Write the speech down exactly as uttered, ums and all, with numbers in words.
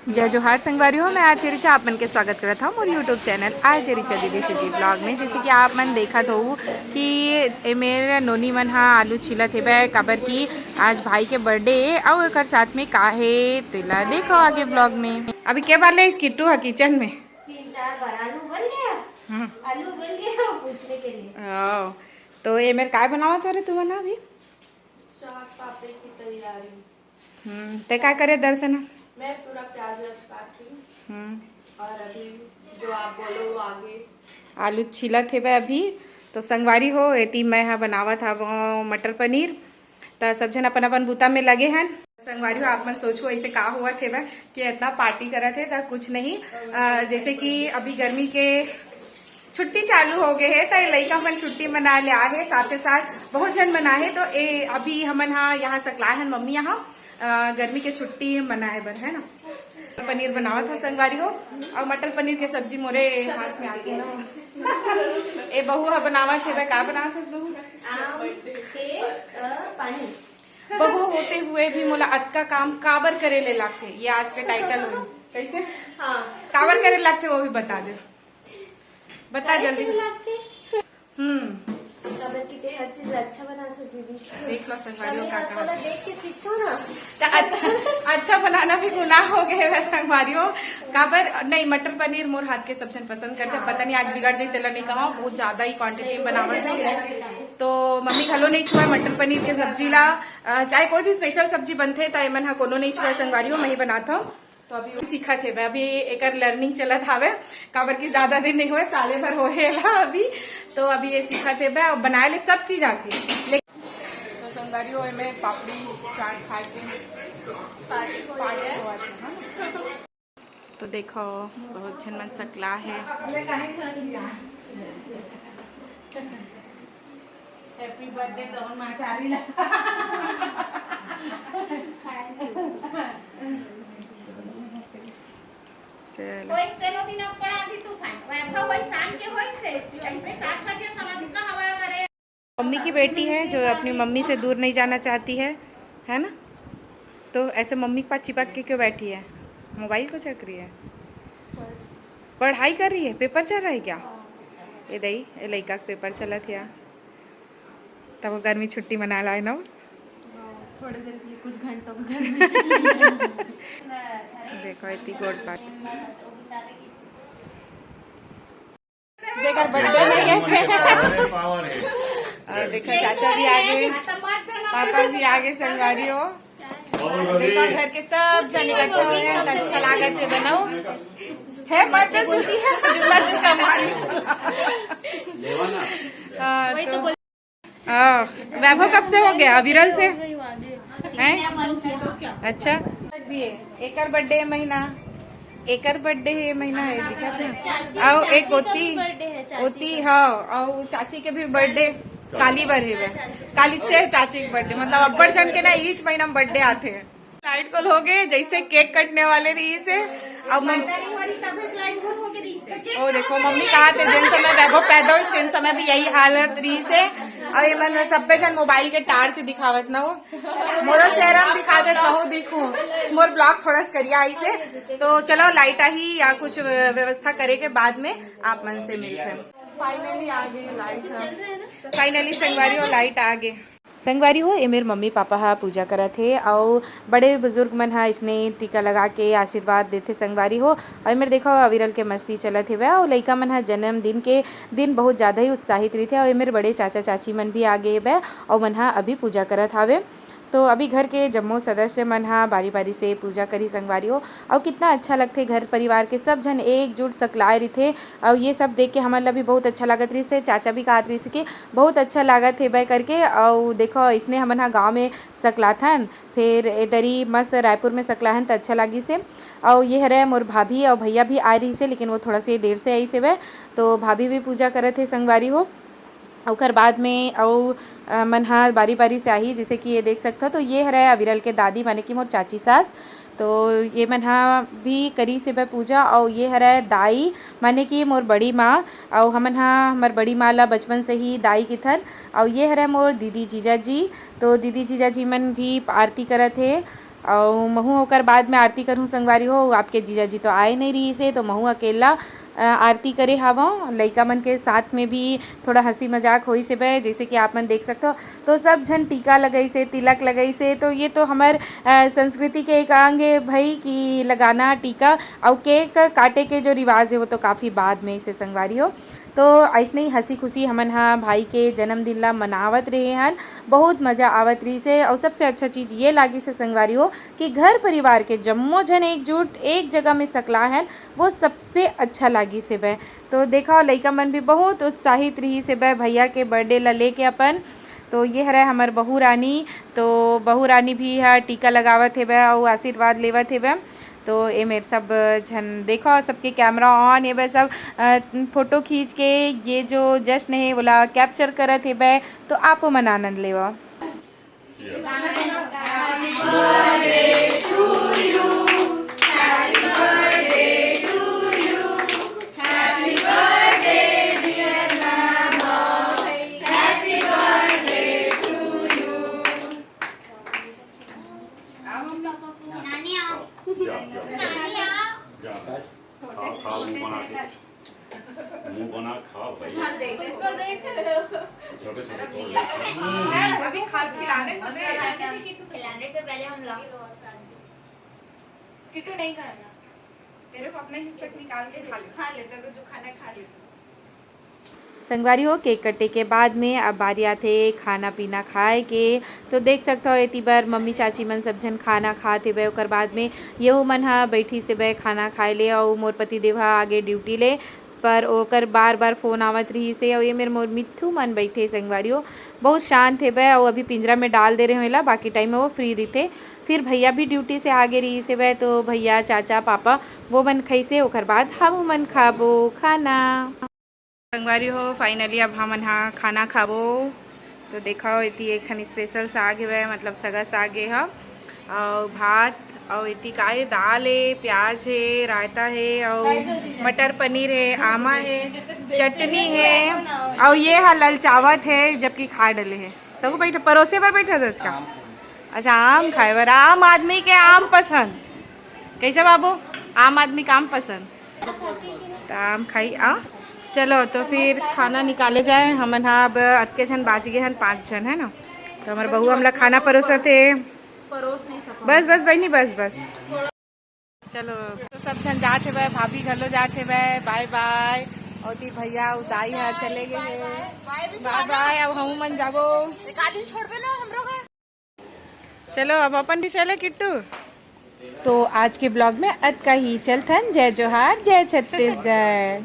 जय जोहार संगवारी हो, मैं आरजे रिचा आप मन के स्वागत करत हूँ मोर YouTube चैनल आरजे रिचा दीदी सुजी ब्लॉग में। जैसे कि आप मन देखत हो कि ए मेर नोनी मन हा आलू छीलत हेबे, काबर कि आज भाई के बर्थडे ए, अउ एकर साथ में का हे तेला देखो आगे ब्लॉग में। अभी के बार ले इस किट्टू हा किचन में? तीन चार बार आलू उबल गया। हम्म। आलू उबल गया पूछने के लिए। ओ, तो ए मेर काय बनावत हो रे तू मन अभी? चाट पापड़ी की तैयारी। हम्म, ते का करे दर्शन? मैं पूरा प्याज व्याज काट रही हूँ। हम्म। और अभी जो आप बोलो वो आगे। आलू छीलत हेबे अभी। तो संगवारी हो, एती मैं हा बनावत हव मटर पनीर। त सब झन अपन अपन बूता में लगे हन। संगवारी हो, आप मन सोचो ऐसे का होवत हेबे कि इतना पार्टी करत हे, त कुछ नहीं। अ, जैसे कि अभी गर्मी के छुट्टी चालू हो गए हे, त लइका मन छुट्टी मनाए ले आए हे, साथे साथ बहुत झन मनाए हे। तो ए, अभी हमन हा यहाँ सकलाए हन मम्मी यहाँ, अ, गर्मी के छुट्टी मनाए बर, है ना। पनीर बनावत हो संगवारी हो, और मटर पनीर के सब्जी मोरे हाथ में आती ना। ए बहू हा बनावत हे, का बनावत हस बहू? आम के, अ, पानी। बहू होते हुए भी मोला अतका काम काबर करे ले लागथे, ये आज के टाइटल हो। कैसे? हाँ। काबर करे लागथे वो भी बता दे। बता काहे जल्दी। चिल्लाते? हम्म। काबर कि ते हर चीज अच्छा बनात हो दीदी। देख लो संगवारी हो तभी का आपको कहा। ना देख के सीखो ना। त अच्छा, अच्छा बनाना भी गुनाह हो गए वै संगवारी हो। काबर नहीं, मटर पनीर मोर हाथ के सब झन पसंद करथे। पता नहीं आज बिगड़ जाई, तेला नहीं कहा, बहुत ज्यादा ही क्वांटिटी में बनावत हूँ। तो मम्मी घलो नहीं छुआ मटर पनीर के सब्जी ला। अ, चाहे कोई भी स्पेशल सब्जी बनथे त एमन हा कोनो नहीं छुआ संगवारी हो, मैं ही बनात हूँ। तो अभी सीखत हेबे, अभी एकर लर्निंग चलत हावे, काबर कि ज्यादा दिन नहीं होए, साले भर होए ला अभी। तो अभी ये सीखत हेबे, अब बनाए ले सब चीज आथे। लेकिन तो संगवारी हो, एमे पापड़ी चाट खा के पार्टी होवत हे, हाँ। तो देखो, बहुत झन मन सकला हे। Happy birthday तो हमारे सारी ला। चलो। होइस तेनो दिन अब्बड़ आंधी तूफान। वैभव होइस शाम के होइस से। अपने सात बजे सनक का हवा करे। मम्मी की बेटी है जो अपनी मम्मी से दूर नहीं जाना चाहती है, है ना? तो ऐसे मम्मी के पास चिपक के क्यों बैठी है? मोबाइल को चेक रही है? पढ़ाई कर रही है? पेपर चल रहा है क्या? ए दई, ए लइका के पेपर चलत हे। तब वो गर्मी छुट्टी मना लाए ना। थोड़े देर के लिए, कुछ घंटों को गर्मी छुट्टी। देखो, इतनी गोड बात। जेकर बर्थडे नहीं है। अरे, पावर है। और देखो, चाचा भी आ गए, पापा भी आ गए, संगवारी हो। देखो, घर के सब जन इकट्ठा हुए हैं, तो अच्छा लागत है, बनाओ। है बात तो जुम्मा जुम्मा मार। हाँ, तो हाँ, वैभव कब से हो गया? अविरल से? हैं? अच्छा। भी है। एकर बर्थडे महीना, एकर बर्थडे है महीना है, दिखत ना। आओ, एक ओती, ओती, हाँ, और चाची के भी बर्थडे काली बर है। काली चे चाची के बर्थडे, मतलब अब्बड़ झन के ना इच महीना में बर्थडे आते हैं। लाइट गोल हो गए, जैसे केक कटने वाले रही से। अब मम- ओ देखो, मम्मी कहा थे, जिन समय वैभव पैदा हो, इस दिन समय भी यही हालत रही से। और ये मन सब पे जन मोबाइल के टार्च दिखावत ना हो, मोरो चेहरा में दिखा दे, कहूँ दिखूं। मोर ब्लॉग थोड़ा सा करिया आई से। तो चलो, लाइट आही या कुछ व्यवस्था करे के बाद में आप मन से मिलते हैं। फाइनली आ गई लाइट। फाइनली संगवारी हो, लाइट आ गई। संगवारी हो, ए मेर मम्मी पापा ह पूजा करत हे अउ बड़े बुजुर्ग मन ह इसने टीका लगा के आशीर्वाद देथे संगवारी हो। अउ ए मेर देखो, अविरल के मस्ती चलत हेवय अउ लइका मन ह जन्मदिन के दिन बहुत ज़्यादा ही उत्साहित रहिथे। अउ ए मेर बड़े चाचा चाची मन भी आ गे हेवय अउ मन ह अभी पूजा करत हावे। तो अभी घर के जम्मो सदस्य मन ह बारी-बारी से पूजा करही संगवारी हो। अउ कितना अच्छा लगथे, घर परिवार के सब झन एकजुट सकलाए रहिथे। अउ ये सब देख के हमन ला भी बहुत अच्छा लागत रहिस हे। चाचा भी कहत रहिस हे कि बहुत अच्छा लागत हेबे करके। अउ देखो, अइसने हमन ह गाँव में सकलाथन, फेर ए दरी मस्त रायपुर में सकलाहन त अच्छा लागिस हे। अउ ये हरे मोर भाभी अउ भैया भी आए रहिस हे, लेकिन वो थोड़ा से देर से आइस हेवय, तो भाभी भी पूजा करत हे संगवारी हो। ओकर बाद में अउ, अ, मन ह बारी-बारी से आही, जैसे कि ये देख सकथो, तो ये हरय अविरल के दादी, माने कि मोर चाची सास। तो ये मन ह भी करिस हेवय पूजा, अउ ये हरय दाई, माने कि मोर बड़ी माँ, अउ हमन ह हमर बड़ी माँ ला बचपन से ही दाई किथन। अउ ये हरय मोर दीदी जीजा जी, तो दीदी जीजा जी मन भी आरती करत हे। अउ महूँ ओकर बाद में आरती करहूँ संगवारी हो। आपके जीजा जी तो आए नहीं रहिस हे, तो महूँ अकेला, अ, आरती करे हावंव। लइका मन के साथ में भी थोड़ा हँसी मजाक होइस हेबे, जइसे कि आप मन देख सकथो। तो सब झन टीका लगइस हे, तिलक लगइस हे। तो ये तो हमर, अ, संस्कृति के एक अंग हे भई कि लगाना टीका। अउ केक काटे के जो रिवाज हे, वो तो काफ़ी बाद में अइस हे संगवारी हो। तो अइसने ही हँसी खुशी हमन ह भाई के जन्मदिन ला मनावत रहे हन। बहुत मजा आवत रहिस हे। अउ सबसे अच्छा चीज़ ये लागिस हे संगवारी हो कि घर परिवार के जम्मो झन एकजुट एक जगह में सकला हन, वो सबसे अच्छा लागिस हेबे। तो देखव, लइका मन भी बहुत उत्साहित रहिस हेबे भैया के बर्थडे ला लेके अपन। तो ये हरे हमर बहू रानी। तो बहू रानी भी ह टीका लगावत हेबे अउ आशीर्वाद लेवत हेबे। तो ए मेर सब झन देखव, सबके कैमरा ऑन हेबे, सब, अ, फोटो खींच के ये जो जश्न हे, ओला कैप्चर करत हेबे। तो आपो मन आनंद लेवव। नानी आओ। जा, जा, जा। जा। खाओ, खाओ, मुंह बना के। मुंह बना, खाओ भाई। इसको देख रहे हो? छोटे, छोटे तोड़ ले। अभी खा, खिलाने तो दे। खिलाने से पहले हम लोग। किट्टू नहीं खाना। तेरे को अपना हिस्सा निकाल के खा ले। खा ले, तेरे को जो खाना है, खा ले। संगवारी हो, केक कटे के बाद में अब बारी आथे खाना पीना खाए के। तो देख सकथव, एती बर मम्मी चाची मन सब झन खाना खात हेबे। ओकर बाद में येहू मन ह बइठिस हेबे खाना खाए ले, अउ मोर पति देव ह आगे ड्यूटी ले। पर ओकर बार बार फोन आवत रहिस हे। अउ ये मेर मोर मिट्ठू मन बइठे हे संगवारी हो, बहुत शांत हेबे। अउ अभी पिंजरा में डाल दे रहे हो एला, बाकी टाइम में वो फ्री रहिथे। फिर भैया भी ड्यूटी से आगे रहिस हेबे, तो भैया, चाचा, पापा वो मन खइसे, ओकर बाद हम मन खाबो खाना। संगवारी हो, फाइनली अब हमन हा खाना खाबो। तो देखव, एती एक ठन स्पेशल साग हेवय, मतलब सगा साग ए ह, अउ भात, अउ एती का ए, दाल ए, प्याज हे, रायता हे, अउ मटर पनीर हे, आमा हे, चटनी हे, अउ ये ह ललचावत हे, जबकि खा डले हे। तको बैठा, परोसे बर बैठा था इसका। अच्छा, आम खाए बर। आम आदमी के आम पसंद। कैसे बाबू, आम आदमी के आम पसंद? त आम खाई आ। चलो, तो फिर खाना निकाले जाए। हमन हा अब अतके झन बाच गे हन, पाँच झन, है ना? तो हमर बहू हमला खाना परोसत हे। बस, बस बहिनी, बस, बस। चलो, तो सब झन जात हेवय, भाभी घलो जात हेवय। बाय बाय। अउ ती भैया, अउ दाई हा चले गे हे। बाय बाय। अब हमू मन जाबो। एक आदमी छोड़बे ना हमरो घर। चलो, अब अपन भी चले किट्टू। तो आज के ब्लॉग में अतका ही। चलथन, जय जोहार, जय छत्तीसगढ़।